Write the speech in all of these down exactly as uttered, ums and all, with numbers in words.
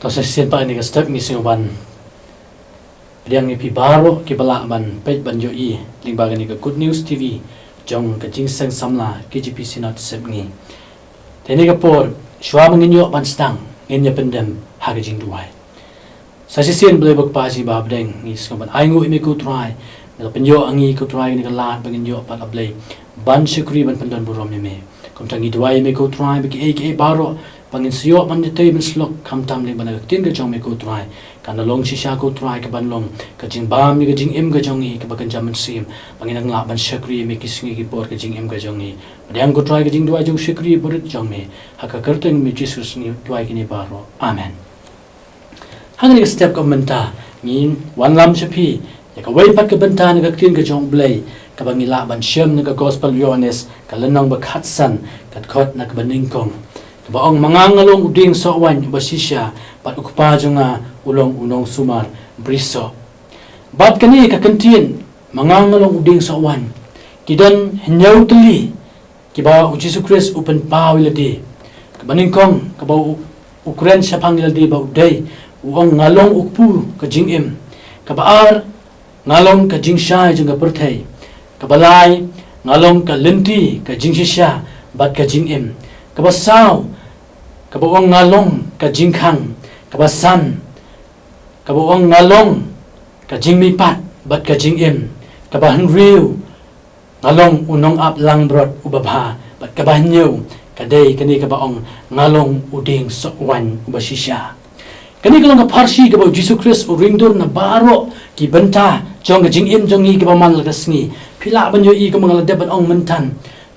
Sa shisien pat ha kane ka step ngi sngewbha ban pdiang ïa phi baroh kiba lah ban peit ban ïohi lyngba kane ka Good News T V jong ka Jingïaseng Samla K J P Synod Sepngi. Te ha kane ka por, shuwa ba ngin ïoh ban sdang, ngin ïa pyndem ha ka jingduwai. Sa shisien Blei ba Kpa jong ngi ba ha bneng, ngi sngewbha ban ainguh ïa me ko Trai, na ka pynïoh ha ngi ko Trai kane ka lad ba ngin ïoh pat, A Blei, ban shakri ban pyndonburom ïa me. Kumta ngi duwai ïa me ko Trai ba kiei kiei baroh ba ngin sa ïoh ban ïathuh ban shlok, khamtam lyngba na ka ktien ka jong me ko Trai, kan da long shisha ko Trai kaban long ka jingbam ïa ka jingim ka jong ngi kaba kynja mynsiem, ba ngin nang lah ban shakri ïa me ki sngi ki por ha ka jingim ka jong ngi. Pdiang ko Trai ka jingduwai jong u shakri barit jong me. Ha ka kyrteng me Jisu ngi duwai kine baroh. Amen. Ha kane ka step kaba mynta, ngin wanlam sha phi ïa kawei pat ka bynta na ka ktien ka jong U Blei, kaba ngi lah ban shem na ka Gospel Ïoannis, ka lynnong ba khatsan, ka dkhot na kaba nyngkong, kaba ong: Ma nga nga long u dieng soh waiñ uba shisha, bad U Kpa jong nga u long u nongsumar brisoh. Bad kane ka kyntien, ma nga nga long u dieng soh waiñ, ki don hynñiew tylli kiba U Jisu Khrist u pynpaw ïa lade. Kaba nyngkong, kaba u, u kren shaphang ïa lade ba u dei, u ong: Nga long u kpu ka jingim. Kaba ar, nga long ka jingshai jong ka pyrthei. Kaba lai, nga long ka lynti, ka jingshisha bad ka jingim. Kaba saw, kaba ong: Nga long ka jingkhang. Kaba san, kaba ong: Nga long ka jingmihpat bad ka jingim. Kaba hynriew, nga long u nongap langbrot uba bha. Bad kaba hynñiew, ka dei kane kaba ong: Nga long u dieng soh waiñ uba shisha. Kane ka long ka pharshi kaba U Jisu Khrist u ringdur na baroh ki bynta jong ka jingim jong ngi kaba man la ka sngi. Phi lah ban ïohi kumba nga la dep ban ong mynta,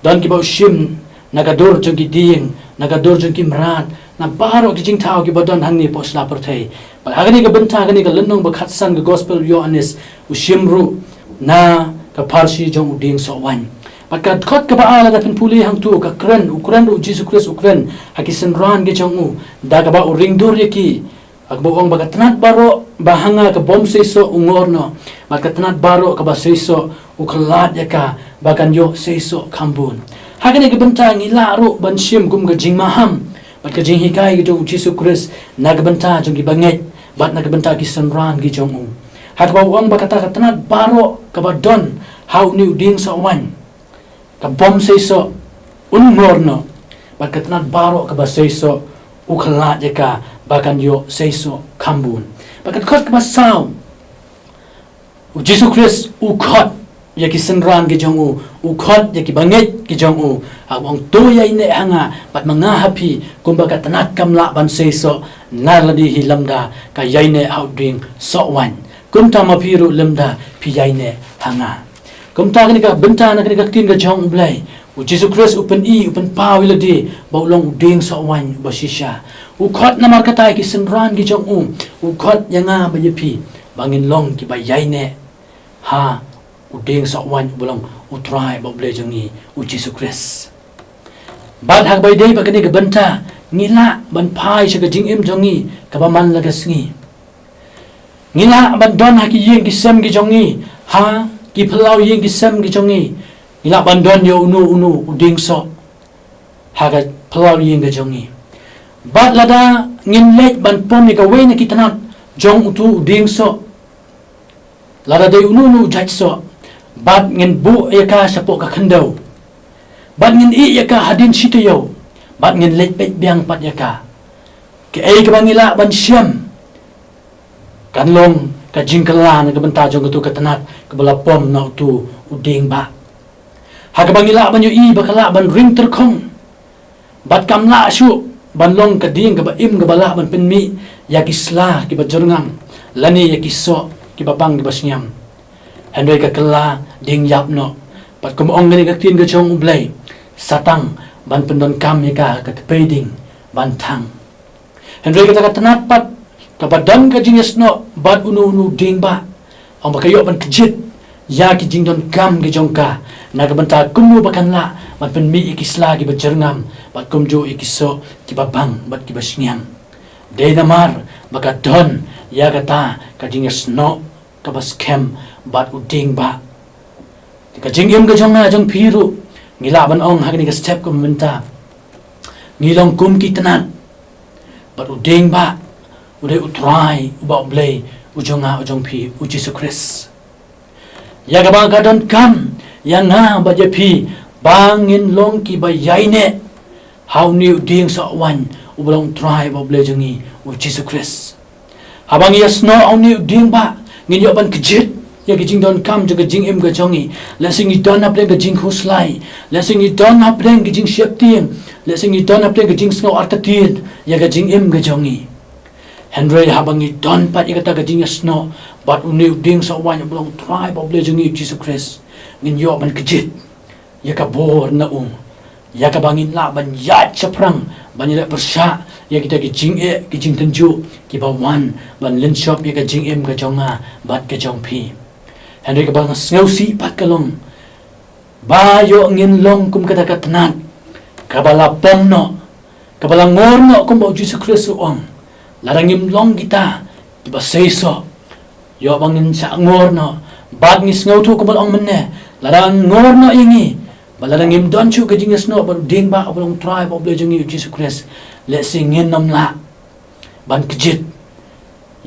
don kiba u shim na ka dur jong ki dieng, na ka dur jong ki mrad, na baroh ki jingthaw kiba don hangne hapoh sla pyrthei. Bad ha kane ka bynta, kane ka lynnong ba khatsan ka Gospel Ïoannis, u shim ruh na ka pharshi jong u dieng soh waiñ. Bad ka dkhot kaba ar, lada phin pule hangto, ka kren, u kren ruh, U Jisu Khrist u kren ha ki synran ki jong u, da kaba u ringdur ïa ki, ha kaba u ong ba ka tnat baroh ba ha nga ka bym seisoh u ngor noh, bad ka tnat baroh kaba seisoh u khlad ïa ka, ba kan ïoh seisoh khambun. Ha kane ka bynta ngi lah ruh ban shim kum ka jingmaham bad ka jinghikai ka jong U Jisu Khrist na ka bynta jong ki bangeit bad na ka bynta ki synran ki jong u. Ha kaba u ong ba kata ka tnat baroh kaba don ha une u dieng soh waiñ, ka bym seisoh un ngor noh, bad ka tnat baroh kaba seisoh u khlad ïa ka, ba kan ïoh seisoh khambun. Bad ka dkhot kaba saw, U Jisu Khrist u khot ïa ki synran ki jong u, u khot ïa ki bangeit ki jong u, ha u ong: To ïaineh ha nga bad ma nga ha phi, kumba ka tnat kam lah ban seisoh na lade hi lymda ka ïaineh ha u dieng soh waiñ, kumta ma phi ruh lymda phi ïaineh ha nga. Kumta kane ka bynta na kane ka ktien ka jong U Blei, U Jisu Khrist u pyni, u pynpaw ïa lade ba u long u dieng soh waiñ uba shisha. U khot namar kata ïa ki synran ki jong u, u khot ïa nga bad ïa phi ba ngin long kiba ïaineh ha u dieng soh waiñ uba long U Trai bad U Blei jong ngi, U Jisu Khrist. Bad ha kaba ïadei bad kane ka bynta, ngi lah ban phai sha ka jingim jong ngi kaba man la ka sngi. Ngi lah ban don ha ki ïing ki sem ki jong ngi, ha ki phyllaw ïing ki sem ki jong ngi, ngi lah ban don ïa uno uno u dieng soh ha ka phyllaw ïing ka jong ngi. Bad lada ngin leit ban pom ïa kawei na ki tnat jong uto u dieng soh, lada dei uno uno u jait soh, bad ngin buh ïa ka shapoh ka khyndew, bad ngin ïeh ïa ka hadien shi taïew, bad ngin leit peit biang pat ïa ka, kaei kaba ngi lah ban shem kan long ka jingkylla na ka bynta jong kato ka tnat kaba la pom na uto u dieng bah. Ha kaba ngi lah ban ïohi ba ka lah ban ring tyrkhong, bad kam lah shuh ban long ka dieng kaba im kaba lah ban pynmih ïa ki sla kiba jyrngam, lane ïa ki soh kiba bang kiba shngiam. Hynrei ka kylla dieng ïap noh, bad kum ong kane ka ktien ka jong U Blei, sa tang ban pyndonkam ïa ka ha ka tpei ding ban thang. Hynrei kata ka tnat pat kaba don ka jingïasnoh bad uno uno u dieng bah, ong ba ka ïoh ban kjit ïa ki jingdonkam ki jong ka, na ka bynta kumno ba kan lah ban pynmih ïa ki sla kiba jyrngam, bad kumjuh ïa ki soh kiba bang bad kiba shngiam. Dei namar ba ka don ïa kata ka jingïasnoh kaba skhem bad u dieng bah. Te ka jingim ka jong nga jong phi ruh, ngi lah ban ong ha kane ka step ka mynta, ngi long kum ki tnat bad u dieng bah U dei U Trai, uba U Blei, u jong nga, u jong phi, U Jisu Khrist. Ïa kaba ka donkam ïa nga bad ïa phi, ba ngin long kiba ïaineh ha une u dieng soh waiñ, uba long U Trai bad U Blei jong ngi, U Jisu Khrist. Haba ngi ïasnoh ha une u dieng bah, ngin ïoh ban kjit ïa ki jingdonkam jong ka jingim ka jong ngi. Lehse ngi don hapdeng ka jingkhuslai, lehse ngi don hapdeng ka jingsheptieng, lehse ngi don hapdeng ka jingsngew artatien ïa ka jingim ka jong ngi. Hynrei haba ngi don pat ïa kata ka jingïasnoh bad une u dieng soh waiñ, uba long U Trai bad U Blei jong ngi, U Jisu Khrist, ngin ïoh ban kjit ïa ka bor na u, ïa kaba ngin lah ban ïaid shaphrang, ban ïaleh pyrshah ïa kita ki jingeh, ki jingtynjuh kiba wan ban lynshop ïa ka jingim ka jong nga bad ka jong phi. Hynrei kaba nga sngewsih pat ka long ba ïoh ngin long kum kata ka tnat kaba la pom noh, kaba la ngor noh, kumba U Jisu Khrist u ong, lada ngim long kita kiba seisoh, ïoh ba ngin shah ngor noh. Bad ngi sngewthuh kumba la ong mynne, lada ngor noh ïa ngi, bad lada ngim don shuh ka jingïasnoh bad u dieng bah, uba long U Trai bad U Blei jong ngi, U Jisu Khrist, lehse ngin ym lah ban kjit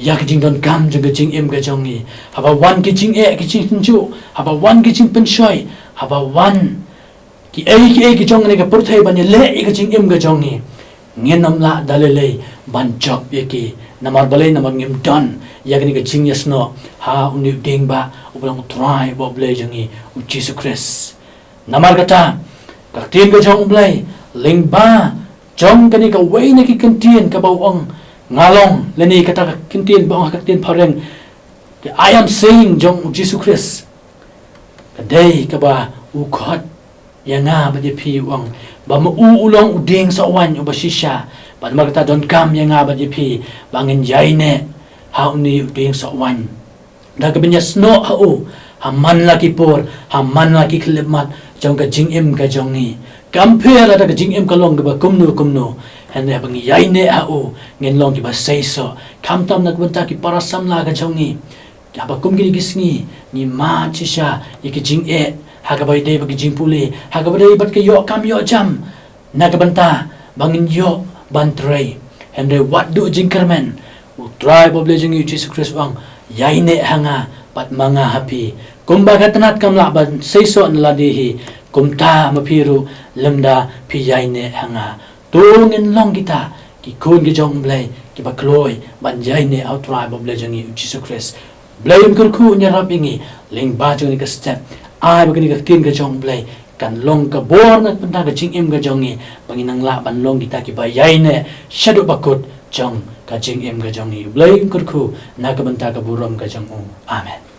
ïa ka jingdonkam jong ka jingim ka jong ngi. Haba wan ki jingeh, ki jingtynjuh, haba wan ki jingpynshoi, haba wan kiei kiei ki jong kane ka pyrthei ban ïaleh ïa ka jingim ka jong ngi, ngin ym lah da lei lei ban jop ïa ki. Namar balei? Namar ngim don ïa kane ka jingïasnoh ha une u dieng bah, uba long U Trai bad U Blei jong ngi, U Jisu Khrist. Namar kata, ka ktien ka jong U Blei lyngba jong kane kawei na ki kyntien kaba u ong, nga long, lane kata ka kyntien ba ong ha ka ktien phareng, ka I am saying jong U Jisu Khrist, ka dei kaba u khot ïa nga bad ïa phi, u ong ba ma u u long u dieng soh waiñ uba shisha. Bad namar kata donkam ïa nga bad ïa phi ba ngin ïaineh ha une u dieng soh waiñ da kaban ïasnoh ha u ha man la ki por, ha man la ki khyllipmat jong ka jingim ka jong ngi. Kam pher lada ka jingim ka long kaba kumno kumno, hynrei haba ngi ïaineh ha u, ngin long kiba seisoh. Khamtam na ka bynta ki para samla ka jong ngi, haba kum kine ki sngi ngi mad shisha ïa ki jingeh, ha kaba ïadei bad ki jingpule, ha kaba ïadei bad ka ïoh kam ïoh jam, na ka bynta ba ngin ïoh ban trei. Hynrei wat duh jingkyrmen, U Trai bad U Blei jong ngi, U Jisu Khrist, u ong, ïaineh ha nga bad ma nga ha phi. Kumba ka tnat kam lah ban seisoh na lade hi, kumta ma phi ruh, lymda phi ïaineh ha nga. To ngin long kita ki khun ki jong U Blei kiba kloi ban ïaineh ha U Trai bad U Blei jong ngi, U Jisu Khrist. Blei un kyrkhu, un ïarap ïa ngi lyngba jong kane ka step. Ai ba kane ka ktien ka jong U Blei kan long ka bor na ka bynta ka jingim ka jong ngi, ba ngin nang lah ban long kita kiba ïaineh shaduh ba kut jong ka jingim ka jong ngi. Blei un kyrkhu na ka bynta ka burom ka jong u. Amen.